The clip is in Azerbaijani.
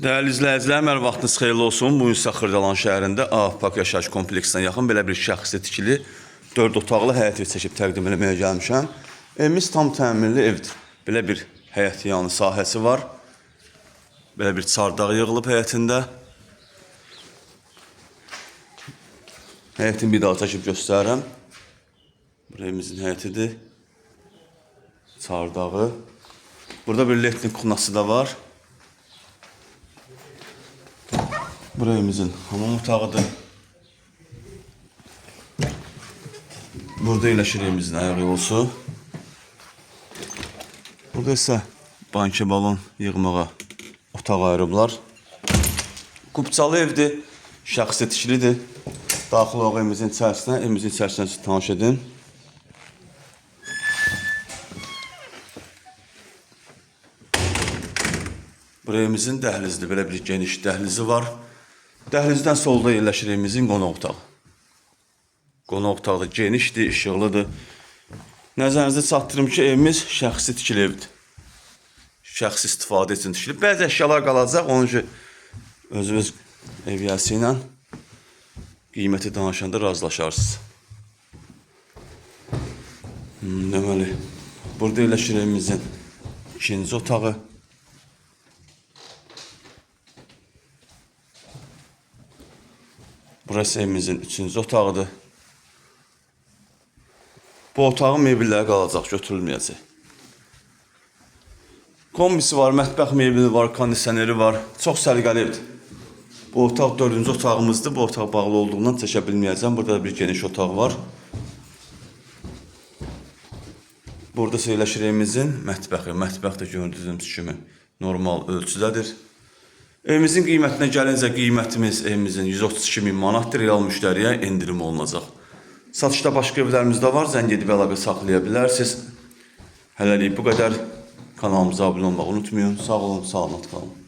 Dəyərli izləyicilər, hər vaxtınız xeyirli olsun. Bu gün isə Xırdalan şəhərində Afaq yaşayış kompleksinə yaxın belə bir şəxsi tikili 4 otaqlı həyət evi çəkib təqdim eləməyə gəlmişəm. Evimiz tam təmirli evdir. Belə bir həyət yanı sahəsi var. Belə bir çardaq yığılıb həyətində. Həyətini bir daha çəkib göstərirəm. Bura evimizin həyətidir. Çardağı. Burada bir letnik kuxnası da var. Bura evimizin hamam otağıdır. Burada yerləşir evimizin ayaq yolusu. Burada isə banke balon yığmağa otaq ayırıblar. Kupçalı evdir, şəxsi tikilidir. Daxil olaq evimizin içərisinə, evimizin içərisinə sizi tanış edim. Bura evimizin dəhlizidir. Belə bir geniş dəhlizi var. Dəhlizdən solda yerləşir evimizin qonaq otağı. Qonaq otağı da genişdir, işıqlıdır. Nəzərinizə çatdırım ki, evimiz şəxsi tikili evdir. Şəxsi istifadə üçün tikilib. Bəzi əşyalar qalacaq, onun üçün özünüz ev yiyəsi ilə qiyməti danışanda razılaşarsınız. Deməli, burada yerləşir evimizin ikinci otağı. Burası evimizin üçüncü otağıdır. Bu otağın mebelləri qalacaq, götürülməyəcək. Kombisi var, mətbəx mebeli var, kondisioneri var. Çox səliqəli evdir. Bu otaq dördüncü otağımızdır. Bu otaq bağlı olduğundan çəkə bilməyəcəm. Burada da bir geniş otaq var. Burada isə yerləşir evimizin mətbəxi. Mətbəx də gördüyünüz kimi normal ölçüdədir. Evimizin qiymətinə gəlincə qiymətimiz evimizin 132 min manatdır. Real müştəriyə endirim olunacaq. Satışda başqa evlərimiz də var. Zəng edib əlaqə saxlaya bilərsiniz. Hələlik bu qədər. Kanalımıza abunə olmağı unutmayın. Sağ olun, salamat qalın.